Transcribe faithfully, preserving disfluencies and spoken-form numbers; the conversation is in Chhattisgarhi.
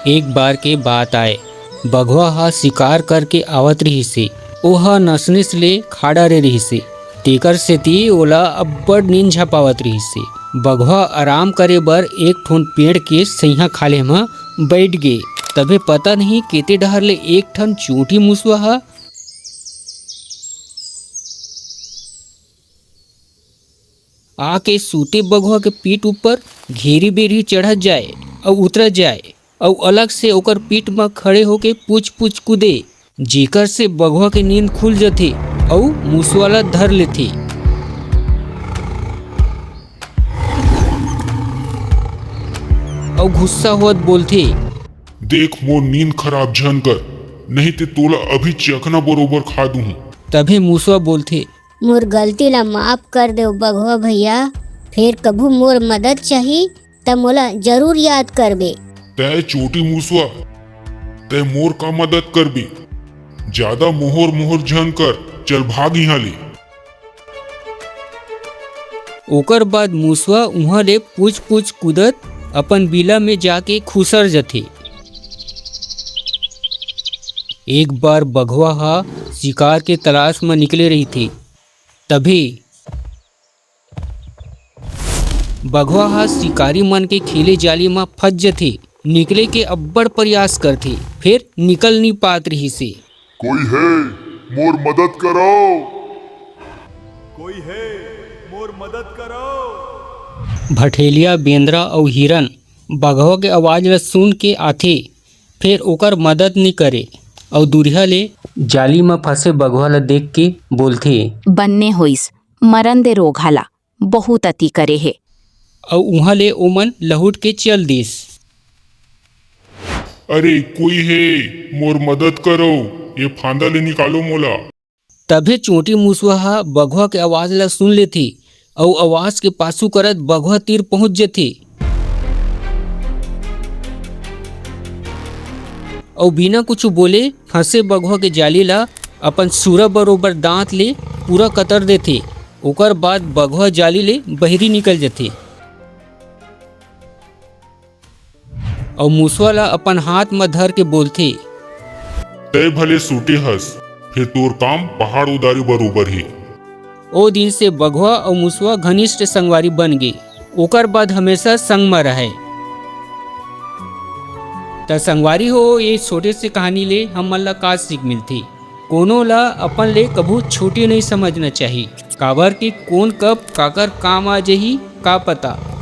एक बार के बात आय, बघवा ह शिकार करके आवत रिहिस हे। ओह नसनिस ले खा डारे रिहिस हे, तेकर सेती ओला अब्बड़ नींद झपावत रिहिस हे। बघवा आराम करे बर एक ठोन पेड़ के सइहां खाल्हे म बइठ गे। तभे पता नहीं केते डहर ले एक ठन चोटी मुसवा ह आके सूते बघवा के पीठ ऊपर घेरी बेरी चढ़त जाय अउ उतरत जाय अउ अलग से ओकर पीठ म खड़े होके पूछ पूछ कूदे, जेकर से बघवा के नींद खुल जथे अउ मुसवा ला धर लेथे। अउ गुस्सा होत बोलथे, "देख, मोर नींद खराब झन कर, नहीं ते तोला अभी चखना बरोबर खा दूहूं।" तभे मुसवा बोलथे, "मोर गलती ला माफ कर देव बघवा भैया, फेर कभू मोर मदद चाही त मोला जरूर याद करबे।" "तैं चोटी मुसवा, तैं मोर का मदद करबे? जादा मोहर मोहर झन कर, चल भाग इहां ले।" ओकर बाद मुसवा उहां ले पूछ पूछ कूदत अपन बिला में जाके खुसर जथे। एक बार बघवा ह शिकार के तलाश म निकले रहिथे, तभे बघवा ह शिकारी मन के खेले जाली म फंस जथे। निकले के अब्बड़ प्रयास करथे, फेर निकल नी पात रिहिस हे। "कोई हे, मोर मदद करव।" "कोई हे, मोर मदद करव।" भठेलिया, बेंदरा अउ हिरन बघवा के आवाज ल सुन के आथे, फेर ओकर मदद नी करे अउ दूरिहा ले जाली म फंसे बघवा ल देख के बोलथे, "बन्ने होइस, मरन दे रोगहा ला, बहुत अति करे हे।" अउ उहां ले ओमन लहुट के चल दिस। "अरे, कोई हे, मोर मदद करव, ये फांदा ले निकालो मोला।" तभे चोटी मुसवा ह बघवा के आवाज ला सुन लेथे अउ आवाज के पाछू करत बघवा तीर पहुंच जथे अउ बिना कुछु बोले फंसे बघवा के जाली ला अपन सूरा बरोबर दांत ले पूरा कतर देथे। ओकर बाद बघवा जाली ले बहिरी निकल जथे। अउ मुसवा ला अपन हाथ म धर के बोलथे, "तैं भले सूटे हस, फेर तोर काम पहाड़ उदारे बरोबर हे।" ओ दिन से बघवा अउ मुसवा घनिष्ठ संगवारी बन गे। ओकर बाद हमेशा संग म रहय। त संगवारी हो, ये छोटे से कहानी ले हमन ला का सीख मिलथे? कोनो ला अपन ले कभू छोटे नहीं समझना चाही, काबर कि कोन कब काकर काम आ जही, का पता।